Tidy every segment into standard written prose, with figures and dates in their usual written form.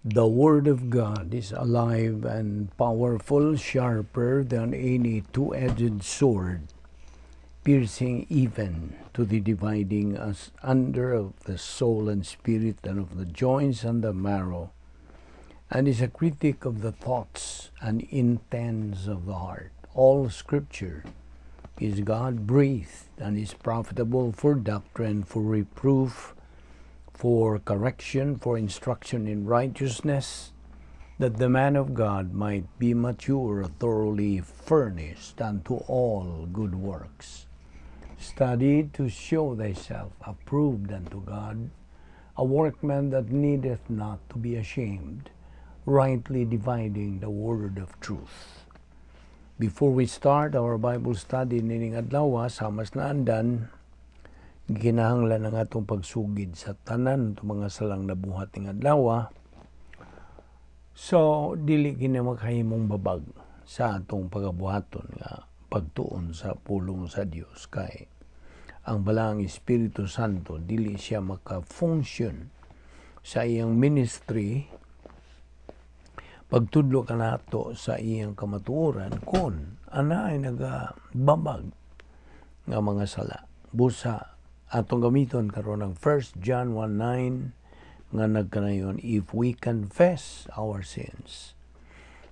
The Word of God is alive and powerful, sharper than any two-edged sword, piercing even to the dividing asunder of the soul and spirit and of the joints and the marrow, and is a critic of the thoughts and intents of the heart. All Scripture is God-breathed and is profitable for doctrine, for reproof, for correction, for instruction in righteousness, that the man of God might be mature, thoroughly furnished unto all good works. Study to show thyself approved unto God, a workman that needeth not to be ashamed, rightly dividing the word of truth. Before we start our Bible study nining adlaw, sama sa naandan, gikinahanglan ang atong pagsugid sa tanan itong mga salang nabuhat ning adlaw. So, dili kini makahimong babag sa atong pagabuhaton nga pagtuon sa pulong sa Dios, kay ang Balaang Espiritu Santo dili siya maka-function sa iyang ministry pagtudlo kanato sa iyang kamatuoran kon ana ay nagababag nga mga sala. Busa atong gamiton karon ang 1 John 1:9 nga nagkanayon, "If we confess our sins,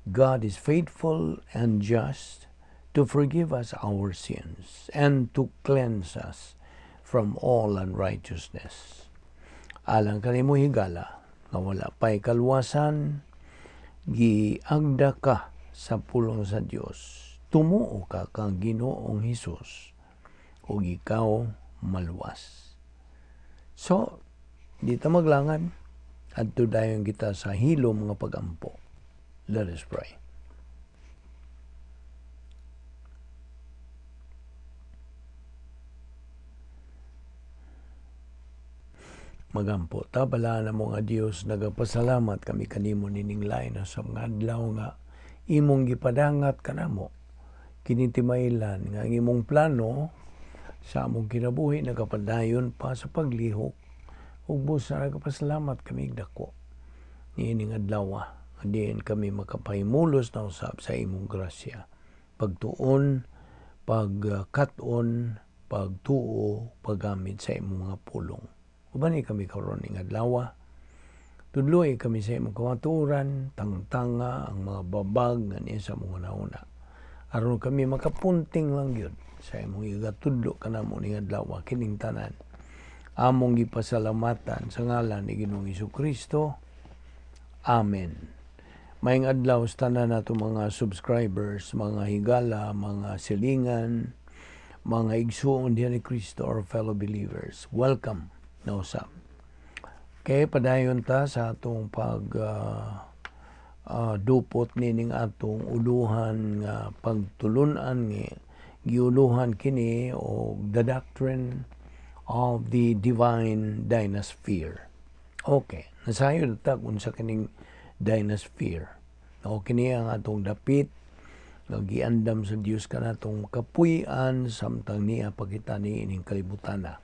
God is faithful and just to forgive us our sins and to cleanse us from all unrighteousness." Alang kanimo, higala, nga wala pa'y kaluwasan, giagda ka sa pulong sa Dios. Tumuo ka kang Ginoong Hesus ug ikaw maluwas. So, di ta maglangan, adto dayon kita sa hilom nga pagampo. Let us pray. Magampo ta. Balaan mo nga Dios, nagapasalamat kami kanimo nining lain sa mga adlaw nga imong gipadangat kanamo. Kini timaylan nga ang imong plano sa among kinabuhi nagapadayon pa sa paglihok, ug busa nagapasalamat kami dako niining adlaw nga diin kami makapahimulos na usab sa imong grasya, pagtuon, pagkat-on, pagtuo, paggamit sa imong mga pulong. Ubani kami karon ning adlaw. Tudloy kami sa imong kamatuoran, tangtanga ang mga babag nga niya sa among una-una, aron kami makapunting lang gyud sa imong igatudlo kanamo ning adlaw. Kining tanan among gipasalamatan sa ngalan ni Ginoong Kristo. Amen. Maayong adlaw sa tanan nato mga subscribers, mga higala, mga silingan, mga igsuon diha ni Kristo or fellow believers. Welcome na usab. Okay, padayon ta sa atong pag dupot nining atong uluhan nga pagtulunan nga giuluhan kini og the doctrine of the divine dynasphere. Okay, nasayod ta kung sa kining dynasphere. O kini ang atong dapit nga giandam sa Dios kanatong kapuy-an samtang niya pakita ni ining kalibutana.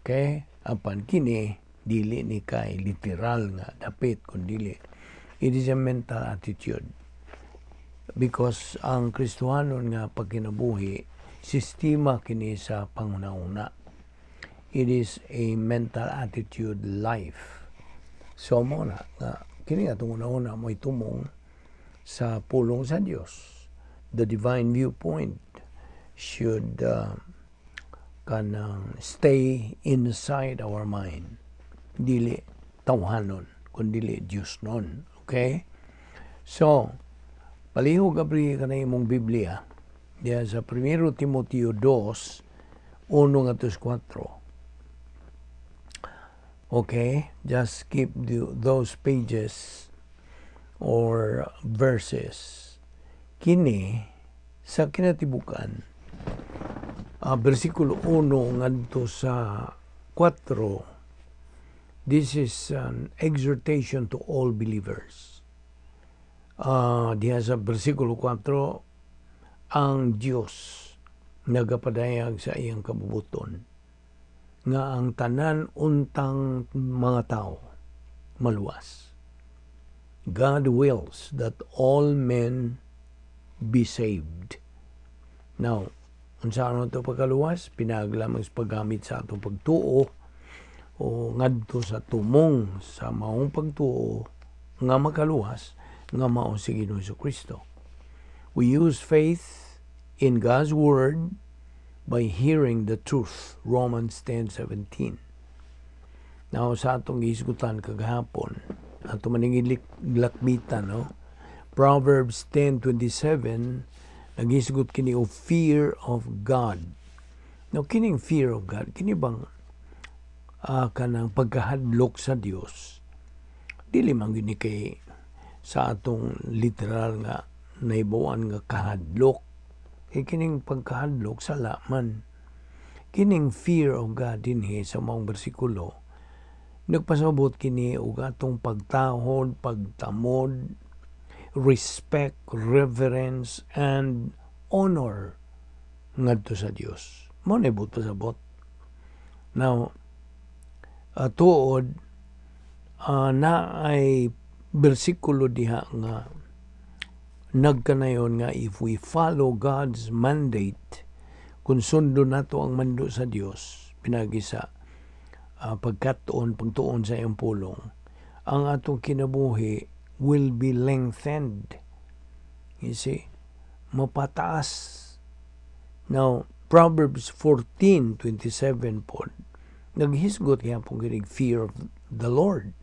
Okay? Apan kini dili ni kay literal nga dapit, kun dili it is a mental attitude, because ang Kristohanon nga pagkinabuhi, sistema kini sa panghuna-huna. It is a mental attitude life. So mo na nga kini atong una-una mo'y tumong sa pulong sa Dios. The divine viewpoint should kanang stay inside our mind, dili tawhanon kundi Dios nun. Okay, so palihog abri ka na imong Biblia diya sa 1 Timoteo 2, 1 ngadto 4. Okay, just keep those pages or verses. Kini sa kinatibukan, versikulo 1 ngadto sa 4, this is an exhortation to all believers. Diha sa versikulo 4, ang Dios nagapadayag sa iyang kabubuton nga ang tanan untang mga tao maluwas. God wills that all men be saved. Now, unsa ano to pagkaluwas? Pinaagi lamang sa paggamit sa atong pagtuo o ngadto sa tumong sa maong pagtuo nga makaluwas nga mao si Ginoong Kristo. We use faith in God's word by hearing the truth. Romans 10:17. Now, sa atong gihisgutan kagahapon, ato maning lakbitan, no? Proverbs 10:27 naghisgot kini og fear of God. Now, kining fear of God, kini bang kanang pagkahadlok sa Dios? Dili man gini kay sa atong literal nga nahibaw-an nga kahadlok. Kay kining pagkahadlok, sala man. Kining fear of God dinhi sa maong bersikulo, nagpasabot kini og atong pagtahod, pagtamod, respect, reverence and honor ngadto sa Dios. Mao na buot pasabot. Now, tuod na ay bersikulo diha nga nagkanayon nga if we follow God's mandate, kung sundon nato ang mando sa Dios pinagi sa pagkatuon, pagtuon sa iyang pulong, ang atong kinabuhi will be lengthened. You see? Mapataas. Now, Proverbs 14:27 po, naghisgot gyapon kinig fear of the Lord.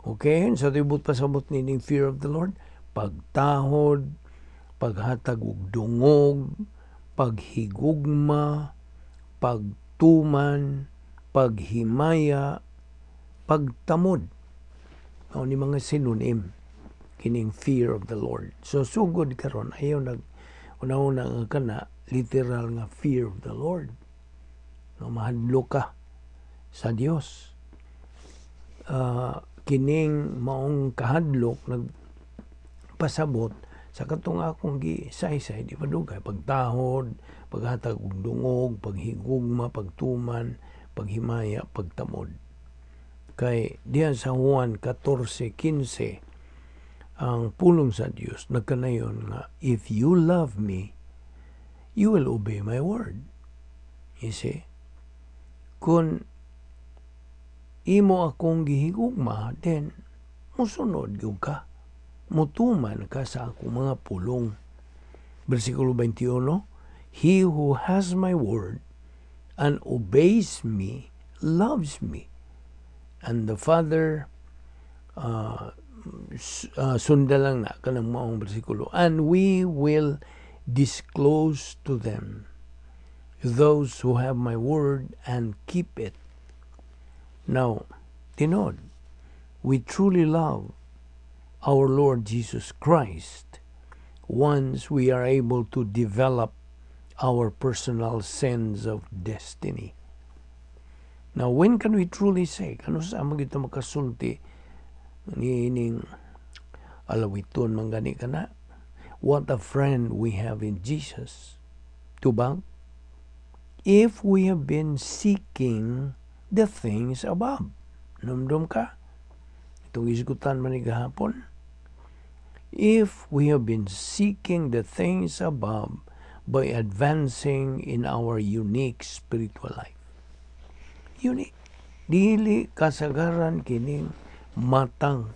Okay, sa tibot pasabot nining fear of the Lord, pagtahod, paghatag og dungog, paghigugma, pagtuman, paghimaya, pagtamod. Mao ni mga synonym kining fear of the Lord. So sugod karon, ayaw nag una-una nga kana literal nga fear of the Lord. No, mahadlok ka sa Dios. Kining maong kahadlok nagpasabot sa katong akong gisaysay di pa dugay: pagtahod, paghatag og dungog, paghigugma, pagtuman, paghimaya, pagtamod. Kay diyan sa Juan 14:15, ang pulong sa Dios nagkanayon nga, "If you love me, you will obey my word." You see? Kung imo akong gihigugma, then musunod gyud ka. Mutuman ka sa akong mga pulong. Versikulo 21, "He who has my word and obeys me loves me. And the Father," sunda lang na kanang maong bersikulo, "and we will disclose to them those who have my word and keep it." Now, tinod, we truly love our Lord Jesus Christ once we are able to develop our personal sense of destiny. Now, when can we truly say, kanus-a man gyud makasulti niining alawiton man gani kana, "What a friend we have in Jesus"? Tubag, if we have been seeking the things above. Numdum ka? Itong isgutan man ni gahapon. If we have been seeking the things above by advancing in our unique spiritual life. Unique. Dili kasagaran kining matang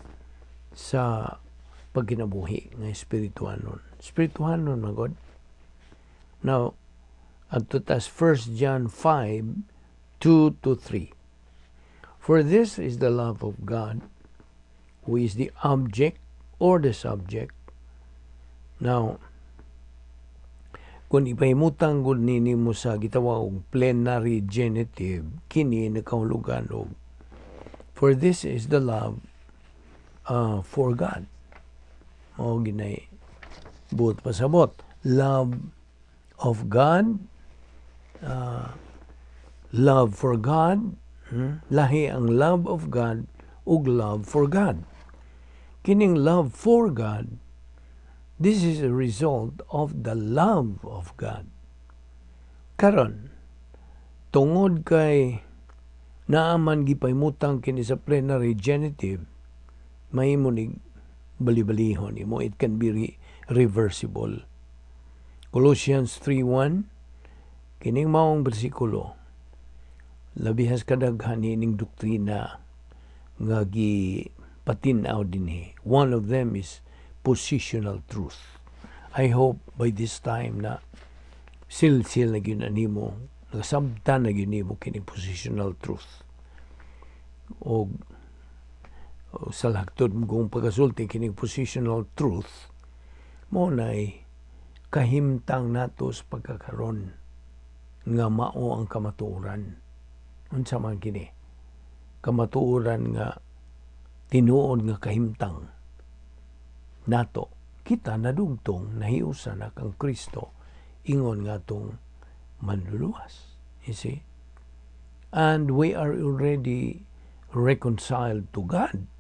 sa pagkinabuhi nga espirituhanon. Espirituhanon magod. Now, adto tas 1 John 5, 2 to 3. "For this is the love of God," who is the object or the subject. Now, kung ipahimutang gud nini mo sa gitawag og plenary genitive, kini nakahulugan og "For this is the love for God." Mao ginay buot pasabot. Love of God, love for God, Lahi ang love of God ug love for God. Kining love for God, this is a result of the love of God. Karon, tungod kay naaman gipahimutang kini sa plenary genitive, mahimo ni Bali-balihon nimo, it can be reversible. Colossians 3:1, kining maong bersikulo, labihas kadaghan ining doktrina nga gi patin-aw dinhi. One of them is positional truth. I hope by this time na silsil na gyud nimo, nasabtan na gyud nimo kining positional truth. Og sa hagtod kong pagasulti, kining positional truth mo nay kahimtang nato sa pagkakaron nga mao ang kamatuoran. Unsa man kini? Kamatuoran nga tinuod nga kahimtang nato. Kita nadugtong nahiusa na kang Kristo ingon nga atong manluluwas. You see? And we are already reconciled to God.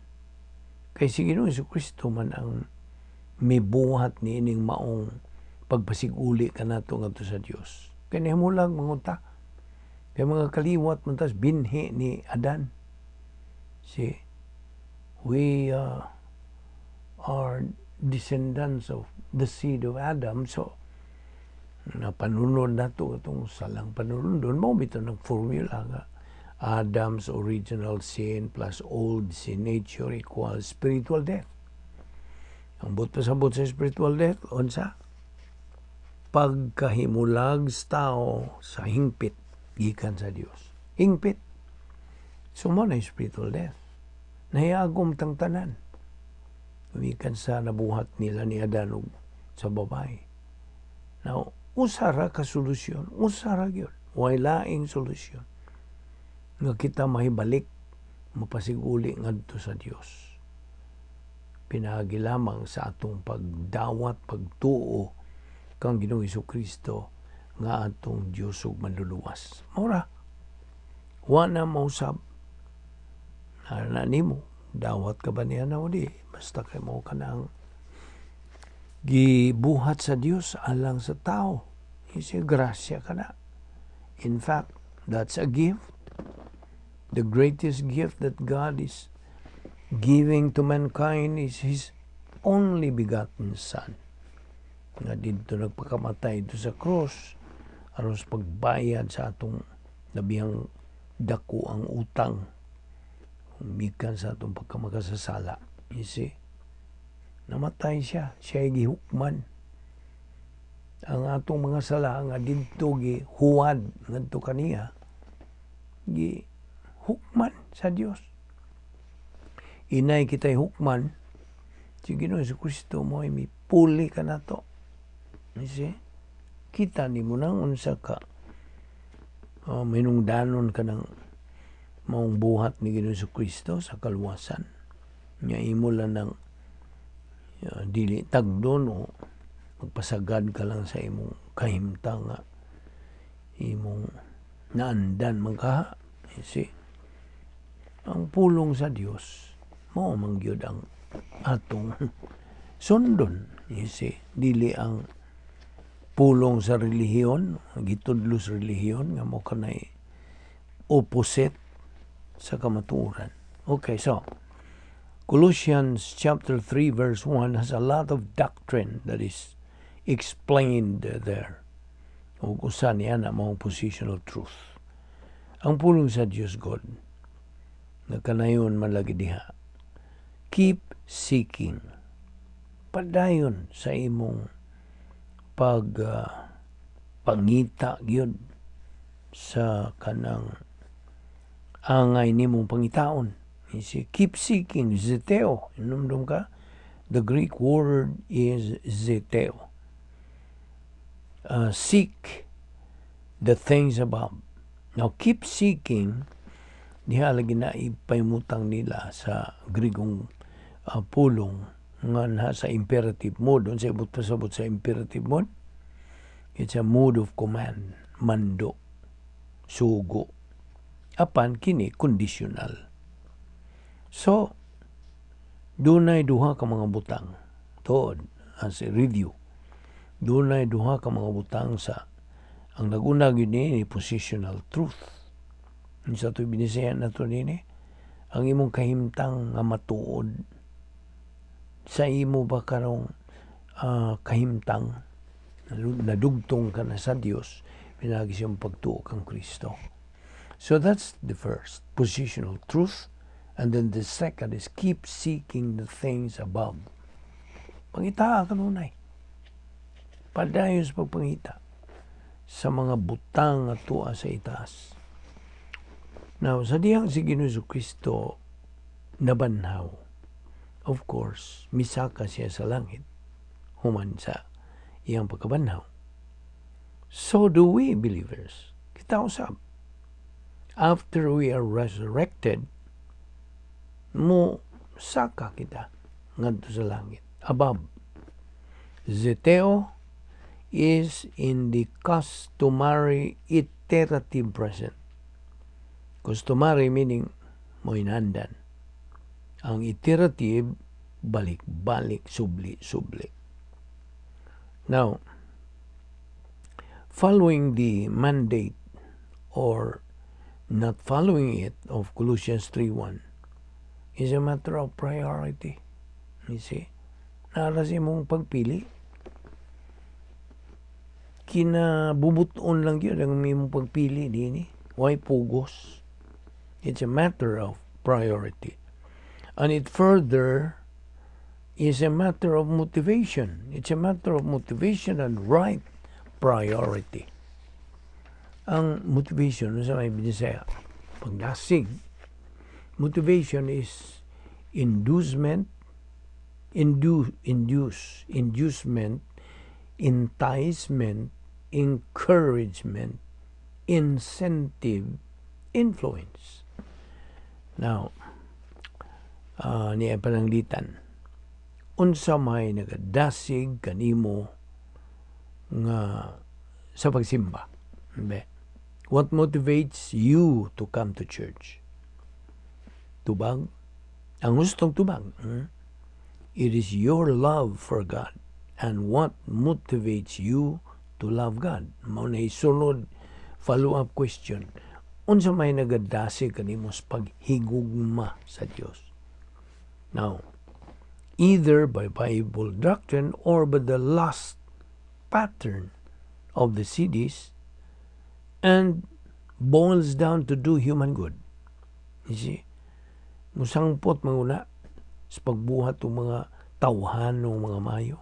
Kay si Ginoong Kristo man ang mibuhat ni ining maong pagpasiguli kanato ngadto sa Dios. Kay nahimulag mga ta. Kay mga kaliwat man tas binhi ni Adan. See, we are descendants of the seed of Adam. So, napanunod nato itong salang panunod mo bitaw ng formula nga Adam's original sin plus old sin nature equals spiritual death. Ang buot pasabot sa spiritual death, unsa? Pagkahimulag sa tao sa hingpit gikan sa Dios. Hingpit. So mo na spiritual death. Nahiagom tang tanan. Gumikan sa nabuhat nila ni Adan ug sa babae. Now, usa ra ka solusyon, usa ra gyud. Way laing solusyon nga kita mahibalik, mapasiguli ngadto sa Dios. Pinaagi lamang sa atong pagdawat, pagtuo kang Ginoong Kristo nga atong Dios ug manluluwas. Mora. Wa na mausab. Na nimo, dawat ka ba niya na o di? Basta kay mo ka nang gibuhat sa Dios alang sa tao. Isi grasya ka na. In fact, that's a gift. The greatest gift that God is giving to mankind is His only begotten Son, nga didto nagpakamatay dito sa cross aron sa pagbayad sa atong labihang dako ang utang gikan sa atong pagkamakasasala. You see? Namatay siya. Siya ay gihukman. Ang atong mga sala nga didto gihuwad ngadto kaniya, gi hukman sa Dios. Inay kita'y hukman, si Ginoong Kristo mo ay mipuli ka na to. You see? Kita ni mo nang unsa ka minungdanon ka ng maong buhat ni Ginoong Kristo sa kaluwasan. Nya imo lang ng dili tagdon o magpasagad ka lang sa imong kahimtang nga imong naandan man ka. You see? Ang pulong sa Dios mao man gyud ang atong sundon. You see? Dili ang pulong sa relihiyon, gitudlo sa relihiyon nga mo kanay opposite sa kamatuoran. Okay, so Colossians chapter 3 verse 1 has a lot of doctrine that is explained there. Ug usa niya na mao positional truth. Ang pulong sa Dios God nagkanayon man lagi diha. Keep seeking. Padayon sa imong pag pangita gyud sa kanang angay nimong pangitaon. You see, keep seeking, zeteo. Inumdum ka? The Greek word is zeteo. Seek the things above. Now, keep seeking, diha lagi na ipahimutang nila sa Grigong pulong nga na sa imperative mode. Unsa ibot pasabot sa imperative mode? It's a mode of command, mando, sugo. Apan kini conditional. So, dunay duha ka mga butang. Tuod, as a review. Dunay duha ka mga butang sa ang naguna gyud ni positional truth. Sa ito'y binisayan na to nini, ang imong kahimtang nga matuod. Sa imo ba karong kahimtang, nadugtong ka na sa Dios pinaagi sa iyong pagtuo kang Kristo. So that's the first positional truth. And then the second is keep seeking the things above. Pangitaa kanunay. Padayon sa pagpangita sa mga butang nga tua sa itaas. Now, sa dihang si Ginoo Kristo nabanhaw, of course, misaka siya sa langit human sa iyang pagkabanhaw. So do we, believers. Kita usab. After we are resurrected, mo saka kita ngadto sa langit above. Zeteo is in the customary iterative present. Customary meaning moinandan. Ang iterative, balik-balik, subli-subli. Now, following the mandate or not following it of Colossians 3:1 is a matter of priority. You see? Naa ra sa imong pagpili. Kinabubuton lang yun ang imong pagpili dini. Way pugos? It's a matter of priority. And it further is a matter of motivation. It's a matter of motivation and right priority. Ang motivation sa may Bisaya, pagdasig. Motivation is inducement, induce, inducement, enticement, encouragement, incentive, influence. Now, niya pananglitan, unsa may nagadasig kanimo nga sa pagsimba? Be. What motivates you to come to church? Tubag? Ang hustong tubag. It is your love for God and what motivates you to love God. Mao na isunod follow-up question. Unsa may nagadasig kanimo sa paghigugma sa Dios? Now, either by Bible doctrine or by the lust pattern of the cities and boils down to do human good. You see? Musangpot manguna sa pagbuhat ng mga tawhan ng mga mayo.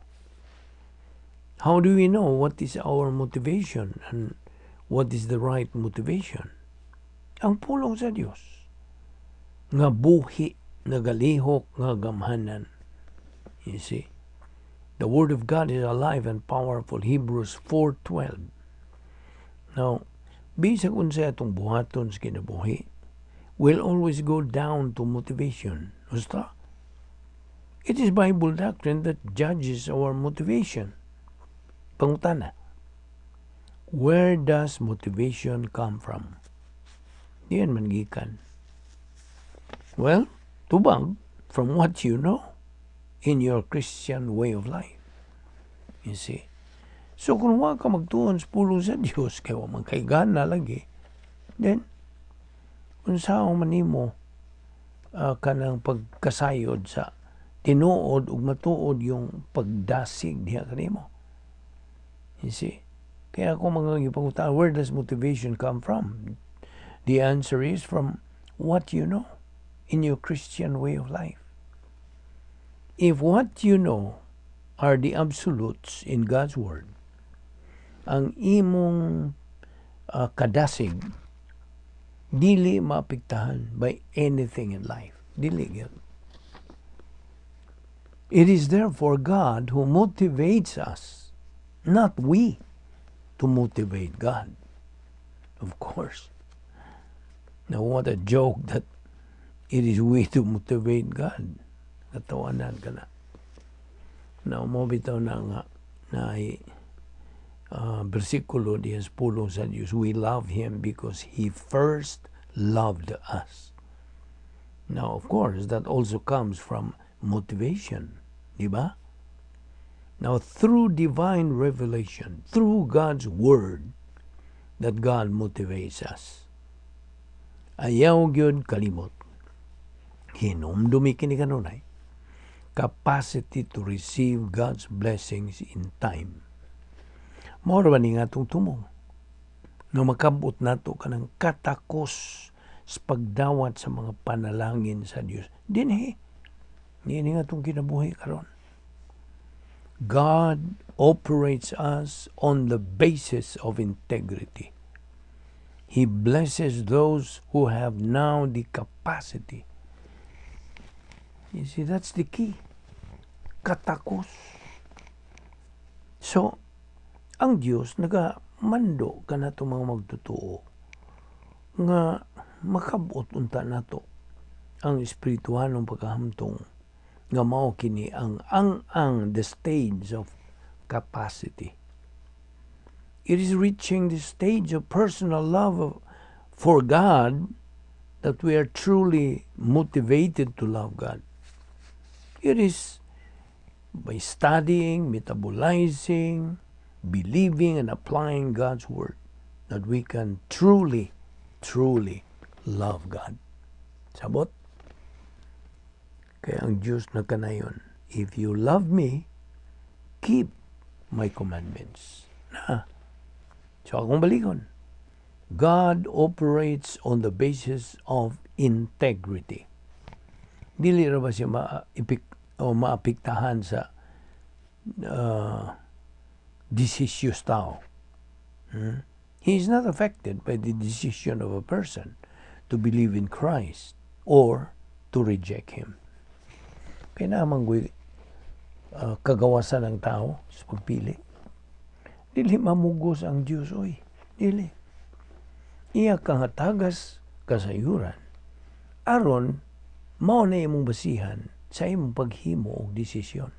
How do we know what is our motivation and what is the right motivation? Ang pulong sa Dios nga buhi, nagalihok, nga gamhanan. You see? The word of God is alive and powerful. Hebrews 4:12. Now, bisag unsay atong buhaton sa kinabuhi, will always go down to motivation. Basta? It is Bible doctrine that judges our motivation. Pangutana, where does motivation come from? Diin man gikan? Well, tubag from what you know in your Christian way of life. You see? So kung wa ka magtuon sa pulong sa Dios kay wa man kay gana lagi, then unsaon man nimo kanang pagkasayod sa tinuod ug matuod yung pagdasig diha kanimo? You see? Kaya kung mga gipangutana, where does motivation come from? The answer is from what you know in your Christian way of life. If what you know are the absolutes in God's Word, ang imong kadasig dili maapektahan by anything in life. Dili gyud. It is therefore God who motivates us, not we to motivate God. Of course. Now, what a joke that it is we to motivate God. Katawanan ka na. Now, mo bitaw na nga na bersikulo diya sa pulong sa Diyos, we love Him because He first loved us. Now, of course, that also comes from motivation, di ba? Now, through divine revelation, through God's Word, that God motivates us. Ayaw gyud kalimot. Hinumdumi kini kanunay. Capacity to receive God's blessings in time. Mao ra ba ni nga atong tumong nga makabot nato kanang katakos sa pagdawat sa mga panalangin sa Dios dinhi niini nga atong kinabuhi karon. God operates us on the basis of integrity. He blesses those who have now the capacity. You see, that's the key. Katakos. So, ang Dios nagamando kanato mga magtotoo nga makabot unta nato ang espirituhanong pagkahamtong nga mao kini ang the stage of capacity. It is reaching the stage of personal love for God that we are truly motivated to love God. It is by studying, metabolizing, believing, and applying God's Word that we can truly, truly love God. Sabot? Kaya ang Diyos nagkanayon, "If you love me, keep my commandments." Na. So akong balikon. God operates on the basis of integrity. Dili ra ba siya maipik o maapektahan sa decisions tao? He is not affected by the decision of a person to believe in Christ or to reject Him. Kaya naman kagawasan ng tao sa pagpili. Dili mamugos ang Diyos, oy. Dili. Iya kang hatagas kasayuran. Aron, mao na imong basihan sa imong paghimo og desisyon.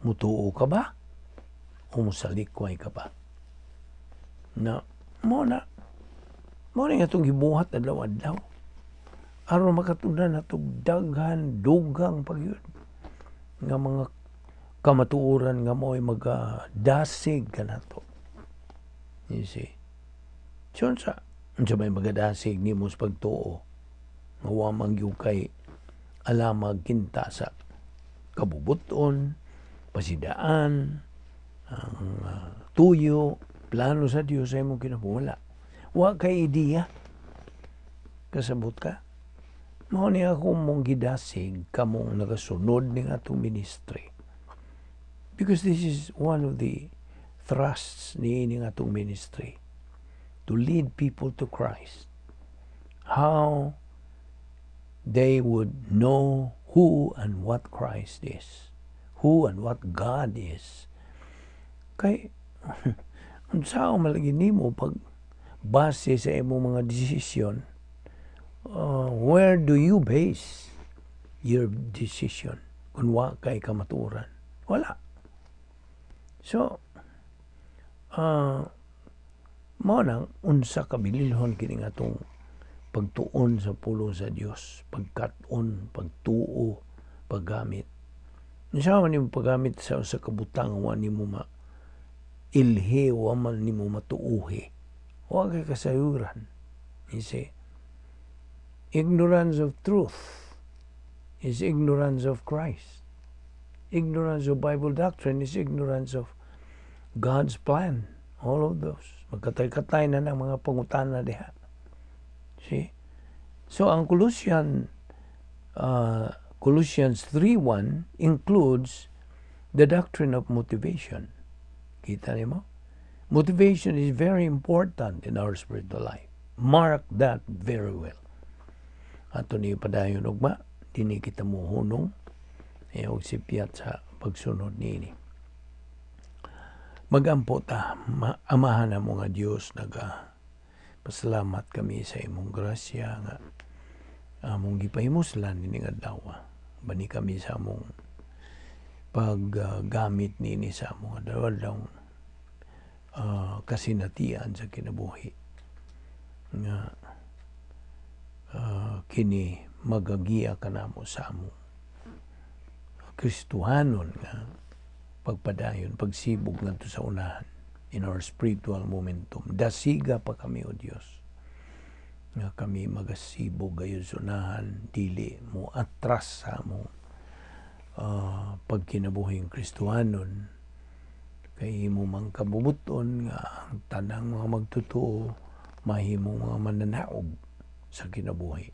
Mutuo ka ba? O musalikway ka ba? Na, mao na. Mao na nga itong gibuhat adlaw-adlaw aron makatun-an natog daghan dugang pagyud nga mga kamatuoran nga mo'y magadasig kanato. You see? So, unsa may magadasig nimo sa pagtuo nga wa man gyud kay alamag kinta sa kabubuton, pasidaan, ang tuyo, plano sa Dios sa imong kinabuhi? Wala. Wa kay ideya. Kasabot ka? Mao ni ako mong gidasig kamong nagasunod ning atong ministry. Because this is one of the thrusts ni atong ministry. To lead people to Christ. How they would know who and what Christ is. Who and what God is. Kay unsa malagi nimo pag base sa imong mga desisyon? Where do you base your decision kung wa kay kamatuoran? Wala. So, mao nang unsa kabililhon kini atong pagtuon sa pulong sa Dios, pagkat-on, pagtuo, paggamit. Unsa man nimo paggamit sa usa ka butang wa nimo ma ilhi, wa man nimo matuuhi? Wa kay kasayuran. You see? Ignorance of truth is ignorance of Christ. Ignorance of Bible doctrine is ignorance of God's plan. All of those. Magkatay-katay na ng mga pangutana diha. See? So ang Colossians 3:1 includes the doctrine of motivation. Kita nimo? Motivation is very important in our spiritual life. Mark that very well. Ato ni padayon ugma, dini kita mohunong e og sipyat sa pagsunod niini. Magampo ta. Amahan na mo nga Dios, naga pasalamat kami sa imong grasya nga among gipahimuslan nining adlaw. Bani kami sa among paggamit niini sa among adlaw kasinatian sa kinabuhi nga kini magagiya kanamo sa among Kristohanon nga pagpadayon, pagsibog ngadto sa unahan in our spiritual momentum. Dasiga pa kami, O Dios, nga kami magasibog gayon sa unahan, dili mo atras sa among Pagkinabuhing Kristohanon kay imo mang kabubut-on nga ang tanang mga magtotoo mahimong mga mananaog sa kinabuhi.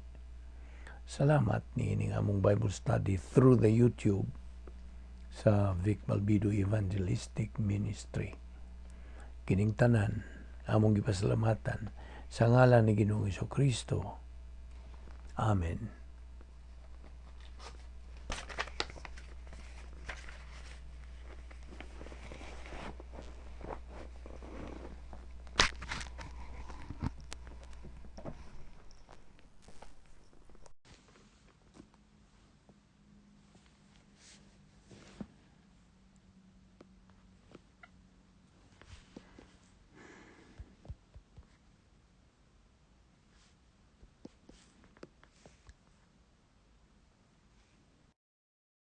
Salamat niining among Bible study through the YouTube sa Vic Balbido Evangelistic Ministry. Kining tanan among gipasalamatan sa ngalan ni Ginoong Kristo. Amen.